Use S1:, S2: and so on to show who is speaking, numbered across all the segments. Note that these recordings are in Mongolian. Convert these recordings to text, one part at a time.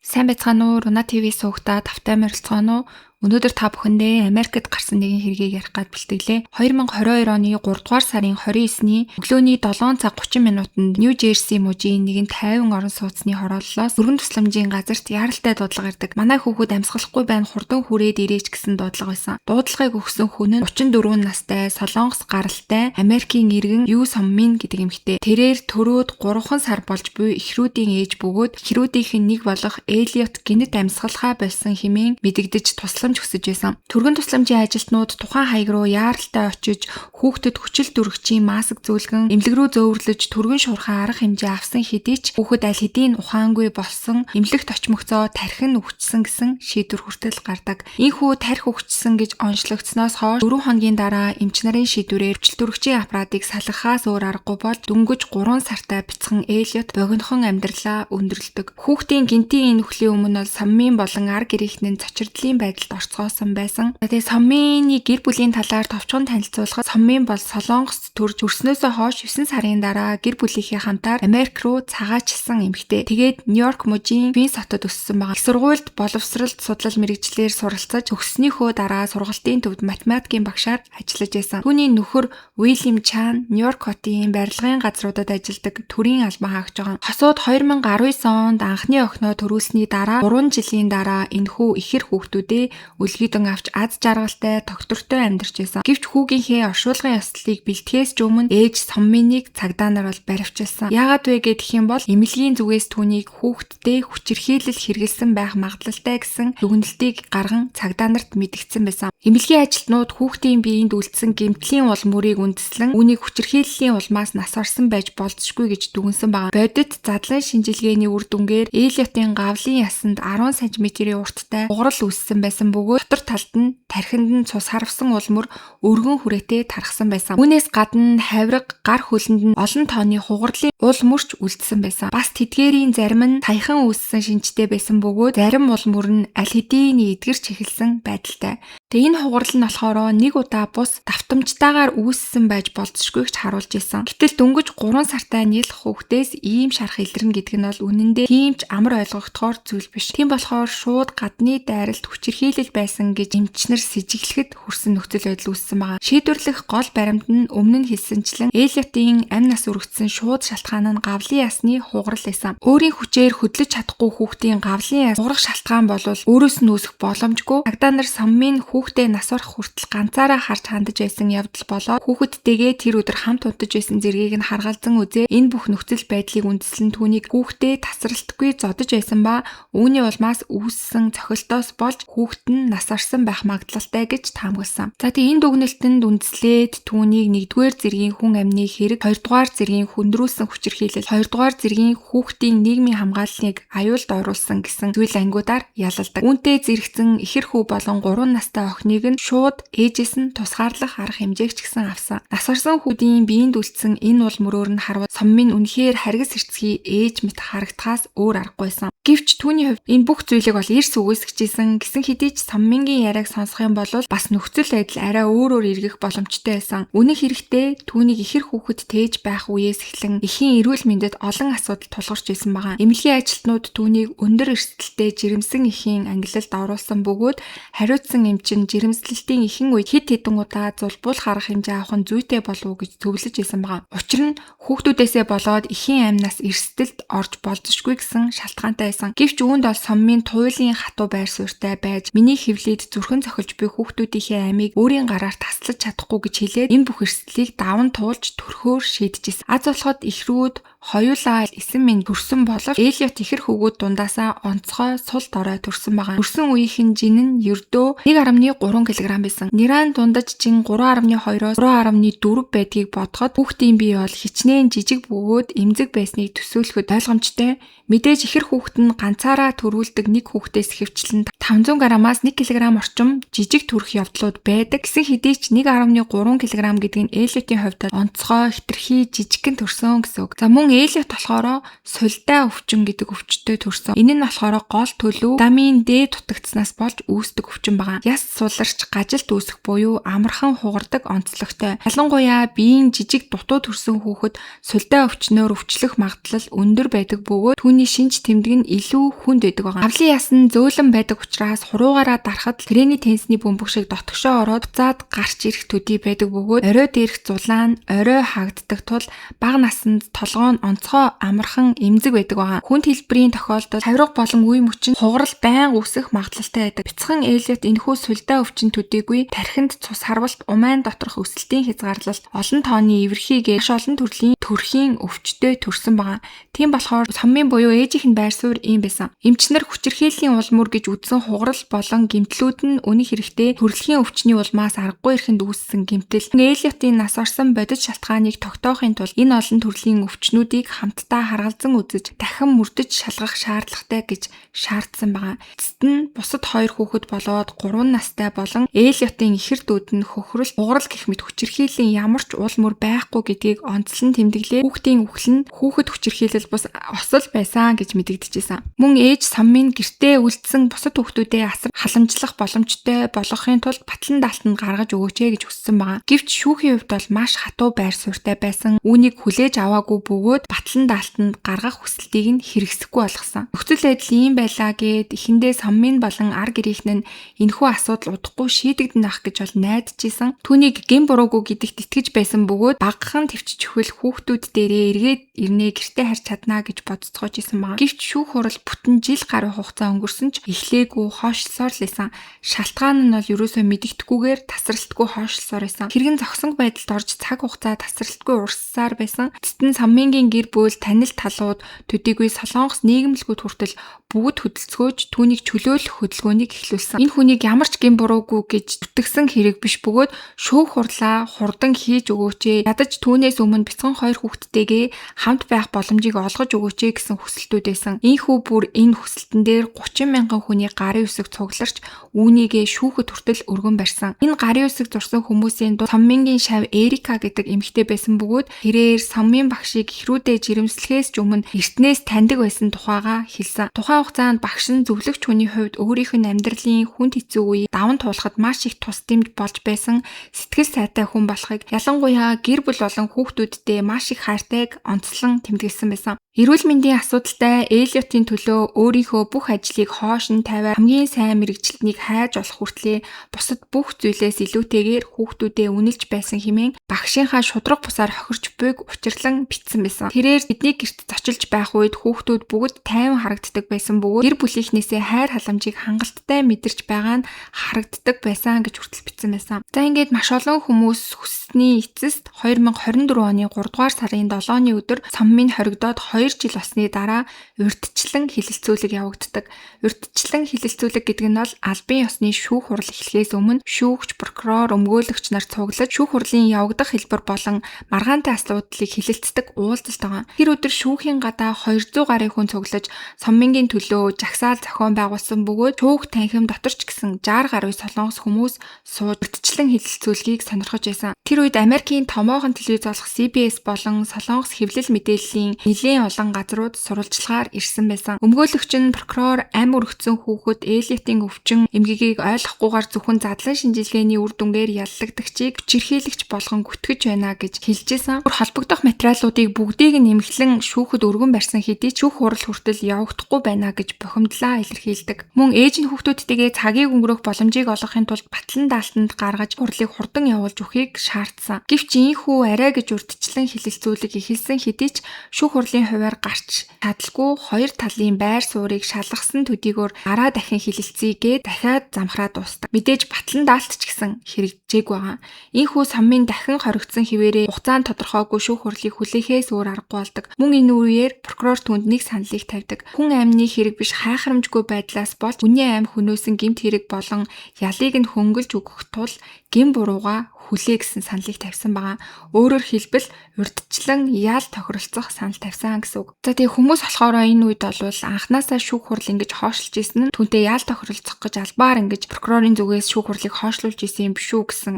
S1: Сайн байцгаана уу? Руна ТV суугтаа тавтай морилцгооно уу? Өнөөдөр та бүхэндээ Америкт гарсан нэгэн хэргийг ярих гээд бэлтгэлээ. 2022 оны 3 дугаар сарын 29-ний өглөөний 7 цаг 30 минутанд Нью Джерси мужийн нэгэн 50 орон сууцны хорооллоос өргөн тусламжийн газарт яаралтай дуудлага ирдэг. Манай хүүхэд амьсгалахгүй байна, хурдан хүрээд ирээч гэсэн дуудлага байсан. Дуудлагыг өгсөн хүн нь 34 настай Солонгос гаралтай Америкийн иргэн Ю Соммин гэдэг эмэгтэй. Тэрээр төрөөд 3 сар болж буй эхрүүдийн ээж бөгөөд эхрүүдийнх нь нэг болох Элиот гэнэт амьсгалахаа болсон хэмээн мэдэгдэж тусламж хүсэж байсан. Түргэн тусламжийн ажилтнууд тухайн хаяг руу яаралтай очиж хүүхдэд хүчил төрөгчийн маск зүүлгэн эмнэлэг рүү зөөвөрлөж түргэн шуурхай арга хэмжээ авсан хэдий ч хүүхэд аль хэдийн ухаангүй болсон, эмнэлэгт очмогцоо тархи нь үхчихсэн гэсэн шийдвэр хүртэл гардаг. Ийнхүү тархи үхчихсэн гэж онцлогдсоноос хойш 4 хоногийн дараа эмч нарын шийдвэрээр хүчил төрөгчийн аппаратыг салгахаас өөр аргагүй болж дөнгөж 3 сартай бяцхан Элиот богинохон амьдралаа өндөрлөдөг. Хүүхдийн гэнтийн энэ үхлийн өмнө бол Соммин болон ар гэрийнхэн нь цочирдлын байдалд орцгоосон байсан. Тэгээ Соммины гэр бүлийн талаар товчхон танилцуулахад Соммин бол Солонгост төрж өснөөсөө хойш 9 сарын дараа гэр бүлийнхээ хамтаар Америк руу цагаачилсан эмэгтэй. Тэгээд Нью-Йорк мужийн Квинс хотод өссөн байгаа. Их сургуульд боловсролд судлал мэргэжлээр суралцаж төгссөнийхөө дараа сургалтын төвд математикийн багшаар ажиллаж байсан. Түүний нөхөр Уильям Чан Нью-Йорк хотын барилгын газруудад ажилладаг төрийн албан хаагч байгаа. Хосууд 2019 онд анхны охиноо төрүүлсний дараа 3 жилийн дараа энэхүү ихэр хүүхдүүдээ өлгийдөн авч аз жаргалтай тогтвортой амьдарч байсан. Гэвч хүүгийнхээ оршуулгын ёслолыг бэлтгэхээс ч өмнө ээж Сомминыг цагдаа нар бол баривчилсан. Яагаад вэ гэх юм бол эмнэлгийн зүгээс түүнийг хүүхддээ хүчирхийлэл хэрэглэсэн байх магадлалтай гэсэн дүгнэлтийг гарган цагдаа нарт мэдэгдсэн байсан. Эмнэлгийн ажилтнууд хүүхдийн биеинд үлдсэн гэмтлийн улам мөрийг үндэслэн үүнийг хүчирхийллийн улмаас нас барсан байж болзошгүй гэж дүгнсэн байгаа. Бодит задлан шинжилгээний үр дүнгээр Элиотын гавлын ясанд 10 см-ийн урттай хугарал үүссэн байсан бөгөөд дотор талд нь тархинд нь цус харвасан улмөр өргөн хүрээтэй тархсан байсан. Үүнээс гадна хавирга, гар хөлөнд нь олон тооны хугарлын ул мөрч үлдсэн байсан. Бас тэдгээрийн зарим нь саяхан үүссэн шинжтэй байсан бөгөөд зарим ул мөр нь аль хэдийн эдгэрч эхэлсэн байдалтай. Тэгээ энэ хугарал нь болохоор нэг удаа бус давтамжтайгаар үүссэн байж болзошгүйг ч харуулж исэн. Гэтэл дөнгөж 3 сартай нялх хүүхдээс ийм шарх илэрнэ гэдэг нь бол үнэндээ тийм ч амар ойлгогдохоор зүйл биш. Тийм болохоор шууд гадны дайралт хүчирхийлэл байсан гэж эмч нар сэжиглэхэд хүрсэн нөхцөл байдал үүссэн байгаа. Шийдвэрлэх гол баримт нь өмнө нь хэлсэнчлэн Элиотын амь нас өргөцсөн шууд шалтгаан нь гавлын ясны хугарал байсан. Өөрийн хүчээр хөдлөж чадахгүй хүүхдийн гавлын яс хугарах шалтгаан бол өөрөөс нь үүсэх боломжгүй. Цагдаа нар Соммин хүүхдээ нас барах хүртэл ганцаараа харж хандаж байсан явдал болоод хүүхэдтэйгээ тэр өдөр хамт унтаж байсан зэргийг нь харгалзан үзээ энэ бүх нөхцөл байдлыг үндэслэн түүнийг хүүхдээ тасралтгүй зодож байсан ба үүний улмаас үүссэн цохилтоос болж хүүхэд нь нас барсан байх магадлалтай гэж таамагласан. За тэгээ энэ дүгнэлтэнд үндэслээд түүнийг 1-р зэргийн хүн амны хэрэг, 2-р зэргийн хүндрүүлсэн хүчирхийлэл, 2-р зэргийн хүүхдийн нийгмийн хамгааллыг аюулд оруулсан гэсэн зүйл ангиудаар ялалдаг. Үүнтэй зэрэгцэн ихэр хүү болон 3 настай охиныг нь шууд ээжээс нь тусгаарлах арга хэмжээг ч гэсэн авсан. Нас барсан хүүхдийн биеинд үлдсэн энэ ул мөрөөр нь харвал Соммин үнэхээр харгас хэрцгий ээж мэт харагдахаас өөр аргагүй байсан. Гэвч түүний хувьд энэ бүх зүйлийг бол эрс үгүйсгэжсэн гэсэн хэдий ч Соммингийн яриаг сонсох юм бол бас нөхцөл байдал арай өөрөөр эргэх боломжтой байсан. Үнэн хэрэгтээ түүнийг ихэр хүүхэд тээж байх үеэс эхлэн эхийн эрүүл мэндэд олон асуудал тулгарч исэн байгаа. Эмнэлгийн ажилтнууд түүнийг өндөр эрсдэлтэй жирэмсэн эхийн ангилалд оруулсан бөгөөд хариуцсан эмч нь жирэмслэлтийн ихэнх үед хэд хэдэн удаа зулбуулах арга хэмжээ авах нь зүйтэй болов уу гэж зөвлөж исэн байгаа. Учир нь хүүхдүүдээсээ болоод эхийн амнаас эрсдэлд орж болзошгүй гэсэн шалтгаантай байсан. Гэвч үүнд бол Соммын туйлын хатуу байр суурьтай байж миний хэвлийд зүрхэн цохилж буй хүүхдүүдийнхээ амийг өөрийн гараар таслаж чадахгүй гэж хэлээд энэ бүх эрсдлийг даван туулж төрхөөр шийдэж исэн. Аз болоход эхрүүд хоёулаа эсэн минь төрсөн боловч Элиот ихэр хүүгүүд дундаасаа онцгой сул дорой төрсөн байгаа. Төрсөн үеийнхэн жин нь ердөө 1.3 кг байсан. Нэран дундаж жин 3.2-оос 3.4 байдгийг бодоход хүүхдийн бие бол хичнээн жижиг бөгөөд эмзэг байсныг төсөөлөхөд ойлгомжтой. Мэдээж ихэр хүүхэд нь ганцаараа төрүүлдэг нэг хүүхдээс ихэвчлэн 500 грамаас 1 кг орчим жижиг төрөх явдлууд байдаг. Гэсэн хэдий ч 1.3 кг гэдэг нь Элиотын хувьд онцгой хэтэрхий жижигхэн төрсөн гэсэн үг. За мөн Мөн Элиот болохоор сулдаа өвчин гэдэг өвчтөй төрсөн. Энэ нь болохоор гол төлөв витамин D дутагдсанаас болж үүсдэг өвчин байгаа. Яс суларч гажилт үүсэх буюу амархан хугардаг онцлогтой. Ялангуяа биеийн жижиг дутуу төрсөн хүүхэд сулдаа өвчнөөр өвчлөх магадлал өндөр байдаг бөгөөд түүний шинж тэмдэг нь илүү хүнд байдаг байгаа. Авлын яс нь зөөлөн байдаг учраас хуруугаараа дарахад крэний тенсний бөмбөг шиг дотгошоо ороод буцаад гарч ирэх төдий байдаг бөгөөд орой дээрх зулаан орой хаагддаг тул бага наснд толгоо нь онцгой амархан эмзэг байдаг байгаа. Хүнд хэлбэрийн тохиолдолд хавирга болон үе мөчинд хугарал байнга үүсэх магадлалтай байдаг. Бяцхан Элиот энэхүү сулдаа өвчин төдийгүй тархинд цус харвалт, умайн доторх өсөлтийн хязгаарлалт, олон тооны эвэрхийгээ маш олон төрлийн төрхийн өвчтөй төрсөн байгаа. Тийм болохоор соммын буюу ээжийнх нь байр суурь ийм байсан. Эмчнэр хүчирхийллийн улмөр гэж үзсэн хугарал болон гэмтлүүд нь үнэн хэрэгтээ төрөлхийн өвчний улмаас аргагүй эрхэнд үүссэн гэмтэл. Элиотын нас орсон бодит шалтгааныг тогтоохын тулд энэ олон төрлийн өвчнүүдийг хамтдаа харгалзан үзэж дахин мөрдөж шалгах шаардлагатай гэж шаардсан байгаа. Эцэст нь бусад хоёр хүүхэд болоод 3 настай болон Элиотын ихэр дүүд нь хөхрөл, хугарал гэх мэт хүчирхийллийн ямар ч уул мөр байхгүй гэдгийг онцлон тэмдэглээ. Хүүхдийн үхэл нь хүүхэд хүчирхийлэл бус осол байсан гэж мэдэгдэжсэн. Мөн ээж соммын гэртээ үлдсэн бусад хүүхдүүдээ асар халамжлах боломжтой болгохын тулд батлан даалтанд гаргаж өгөөч гэж хүссэн байгаа. Гэвч шүүхийн хувьд бол маш хатуу байр суурьтай байсан. Үүнийг хүлээж аваагүй бөгөөд батлан даалтанд гаргах хүсэлтийг нь хэрэгсэхгүй болгосон. Нөхцөл байдал ийм байлаа гэд эхэндээ соммын болон ар гэрийнхэн нь энэхүү асуудал удахгүй шийдэгдэнэ ах гэж бол найдаж исэн. Түүнийг гэм буруугүй гэдэгт итгэж байсан бөгөөд багахан төвччихвэл хүүхдүүд дээрээ эргээд ирнэ гэртээ харж чаднаа гэж бодцоож исэн байгаа. Гэвч шүүх хурал бүтэн жил гаруй хугацаа өнгөрсөн ч эхлээгүй хойшлсоор л исэн. Шалтгаан нь бол ерөөсөө мэдэгдэхгүйгээр тасралтгүй хойшлсоор байсан. Хэрэг нь зогсон байдалд орж цаг хугацаа тасралтгүй урссаар байсан. Эцэст нь Соммингийн гэр бүл, танил талууд төдийгүй Солонгос нийгэмлэгүүд хүртэл бүгд хөдөлцгөөж түүнийг чөлөөлөх хөдөлгөөнийг эхлүүлсэн. Энэ хүнийг ямар ч гэм буруугүй гэж зүтгэсэн хэрэг биш бөгөөд шүүх хурлаа хурдан хийж өгөөч. Ядаж түүнээс өмнө бяцхан хоёр хүүхэдтэйгээ хамт байх боломжийг олгож өгөөч гэсэн хүсэлтүүд байсан. Ийхүү бүр энэ хүсэлтэн дээр 30 мянган хүний гарын үсэг цугларч үүнийгээ шүүхэд хүртэл өргөн барьсан. Энэ гарын үсэг зурсан хүмүүсийн дунд Соммингийн шав Эрика гэдэг эмэгтэй байсан бөгөөд тэрээр Соммын багшийг ихрүүдээ жирэмслэхээс ч өмнө эртнээс таньдаг байсан тухайгаа хэлсэн. Тухайн хугацаанд багш нь зөвлөгч хүний хувьд өөрийнх нь амьдралын хүнд хэцүү үеийг даван туулахад маш их тус дэмж болж байсан сэтгэл сайтай хүн болохыг, ялангуяа гэр бүл болон хүүхдүүддээ маш их хайртайг онцлон тэмдэглэсэн байсан. Эрүүл мэндийн асуудалтай Элиотын төлөө өөрийнхөө бүх ажлыг хоош нь тавиад хамгийн сайн мэргэжилтнийг хайж олох хүртлээр бусад бүх зүйлээс илүүтэйгээр хүүхдүүдээ үнэлж байсан хэмээн багшийнхаа шударга бусаар хохирч буйг учирлан бичсэн байсан. Тэрээр тэдний гэрт зочилж байх үед хүүхдүүд бүгд тайван харагддаг байсан бөгөөд гэр бүлийнхнээсээ хайр халамжийг хангалттай мэдэрч байгаа нь харагддаг байсан гэж хүртэл бичсэн байсан. За ингээд маш олон хүмүүс хүссний эцэст 2024 оны 3 дугаар сарын 7-ны өдөр Соммын хоригдоод 2 жил болсны дараа урьдчилан хэлэлцүүлэг явагддаг. Урьдчилан хэлэлцүүлэг гэдэг нь бол албан ёсны шүүх хурал эхлэхээс өмнө шүүгч, прокурор, өмгөөлөгч нар цуглаж шүүх хурлын явагдах хэлбэр болон маргаантай асуудлыг хэлэлцдэг уулзалт байгаа. Тэр өдөр шүүхийн гадаа 200 гаруй хүн цуглаж Соммингийн төлөө жагсаал зохион байгуулсан бөгөөд шүүх танхим дотор ч гэсэн 60 гаруй солонгос хүмүүс сууж урьдчилан хэлэлцүүлгийг сонирхож байсан. Тэр үед Америкийн томоохон телевиз болох CBS болон Солонгос хэвлэл мэдээллийн нэлээн олон газрууд сурвалжлагаар ирсэн байсан. Өмгөөлөгч нь прокурор ам өргөцсөн хүүхэд Элиотын өвчин эмгэгийг ойлгохгүйгээр зөвхөн задлан шинжилгээний үр дүнгээр яллагдагчийг хүчирхийлэгч болгон гүтгэж байна гэж хэлжсэн. Бүр холбогдох материалуудыг бүгдийг нь эмхлэн шүүхэд өргөн барьсан хэдий шүүх хурал хүртэл явагдахгүй байна гэж бухимдлаа илэрхийлдэг. Мөн ээж нь хүүхдүүдтэйгээ цагийг өнгөрөөх боломжийг олгохын тулд батлан даалтанд гаргаж хурлыг хурдан явуулж өгөхийг шаардсан. Гэвч ийхүү арай гэж урьдчилан хэлэлцүүлэг эхэлсэн хэдий ч шүүх хурлын хувиар гарч чадалгүй хоёр талын байр суурийг шалгасан төдийгөөр дараа дахин хэлэлцээгээ дахиад замхраа дуустдаг. Мэдээж батлан даалт ч гэсэн хэрэгжээгүй байгаа. Ийхүү Соммын дахин хоригдсон хэвээрээ хугацаанд тодорхойгүй шүүх хурлыг хүлээхээс өөр аргагүй болдог. Мөн энэ үеэр прокурор түүнд нэг саналыг тавьдаг. Хүн амны хэрэг биш хайхрамжгүй байдлаас болж хүний ам хөнөөсөн гэмт хэрэг болон ялыг нь хөнгөлж өгөх тул гэм бурууга хүлээ гэсэн саналыг тавьсан байгаа. Өөрөөр хэлбэл урьдчилан ял тохиролцох санал тавьсан гэсэн үг. За тэгээ хүмүүс болохоор энэ үед бол анханасаа шүүх хурал ингэж хоошлж исэн нь түүнтэй ял тохиролцох гэж албаар ингэж прокурорын зүгээс шүүх хурлыг хоошлуулж исэн юм биш үү гэсэн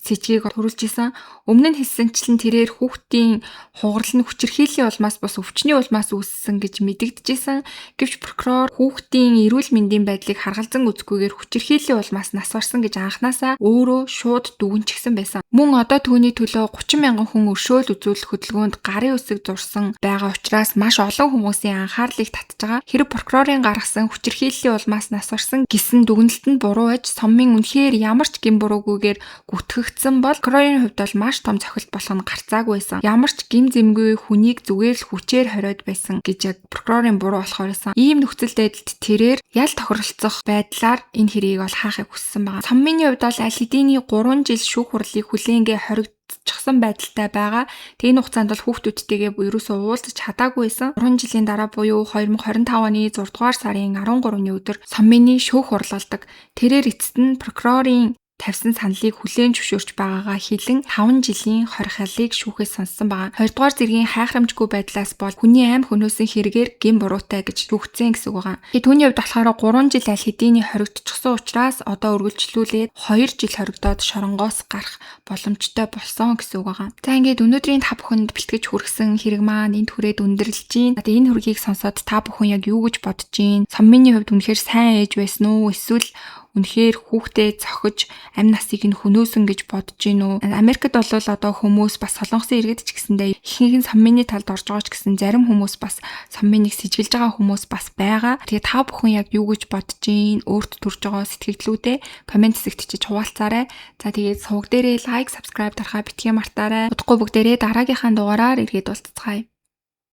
S1: сэжгийг төрүүлж исэн. Өмнө нь хэлсэнчлэн тэрээр хүүхдийн хугарал нь хүчирхийллийн улмаас бус өвчний улмаас үүссэн гэж мэдэгдэжсэн. Гэвч прокурор хүүхдийн эрүүл мэндийн байдлыг харгалзан үзэхгүйгээр хүчирхийллийн улмаас нас барсан гэж анханасаа өөрөө шууд дүгнчихсэн байсан. Мөн одоо түүний төлөө 30 мянган хүн өршөөл үзүүлэх хөдөлгөөнд гарын үсэг зурсан байгаа учраас маш олон хүмүүсийн анхаарлыг татж байгаа. Хэрэг прокурорын гаргасан хүчирхийллийн улмаас нас барсан гэсэн дүгнэлт нь буруу аж Соммын үнэхээр ямар ч гэм буруугүйгээр гүтгэгдсэн бол прокурорын хувьд бол маш том цохилт болох нь гарцаагүй байсан. Ямар ч гэм зэмгүй хүнийг зүгээр л хүчээр хориод байсан гэж яг прокурорын буруу болохоор байсан. Ийм нөхцөл байдалд тэрээр ял тохиролцох байдлаар энэ хэргийг бол хаахыг хүссэн байгаа. Соммины хувьд бол аль хэдийн 3 жил шүүх хурлыг хүлээнгээ хоригдчихсан байдалтай байгаа. Тэгээ энэ хугацаанд бол хүүхдүүдтэйгээ ерөөсөө уулзах чадаагүй байсан. 3 жилийн дараа буюу 2025 оны 6 дугаар сарын 13-ны өдөр Соммины шүүх хурлалдаг. Тэрээр эцэст нь прокурорын тавьсан саналыг хүлээн зөвшөөрч байгаагаа хэлэн 5 жилийн хорих ялыг шүүхээс сонссон байгаа. 2 дугаар зэргийн хайхрамжгүй байдлаас бол хүний ам хөнөөсөн хэрэгээр гэм буруутай гэж шүүгдсэн гэсэн үг байгаа. Түүний хувьд болохоор 3 жил аль хэдийн хоригдчихсан учраас одоо үргэлжлүүлээд 2 жил хоригдоод шоронгоос гарах боломжтой болсон гэсэн үг байгаа. За ингээд өнөөдрийн та бүхэнд бэлтгэж хүргэсэн хэрэг маань энд хүрээд өндөрлөж байна. Тэгээ энэ хэргийг сонсоод та бүхэн яг юу гэж бодож байна? Соммины хувьд үнэхээр сайн ээж байсан уу? Эсвэл үнэхээр хүүхдээ цохиж амь насыг нь хөнөөсөн гэж бодож гин үү? Америкт бол одоо хүмүүс бас Солонгосын иргэд ч гэсэндээ ихэнх нь Соммины талд орж байгаа ч гэсэн зарим хүмүүс бас Сомминыг сэжиглэж байгаа хүмүүс бас байгаа. Тэгээ та бүхэн яг юу гэж бодож гин? Өөрт төрж байгаа сэтгэгдлүүдээ comment хэсэгт чиж хуваалцаарай. За тэгээд суваг дээрээ like, subscribe дарахаа битгий мартаарай. Удахгүй бүгдээрээ дараагийнхаа дугаараар эргээд уулзацгаая.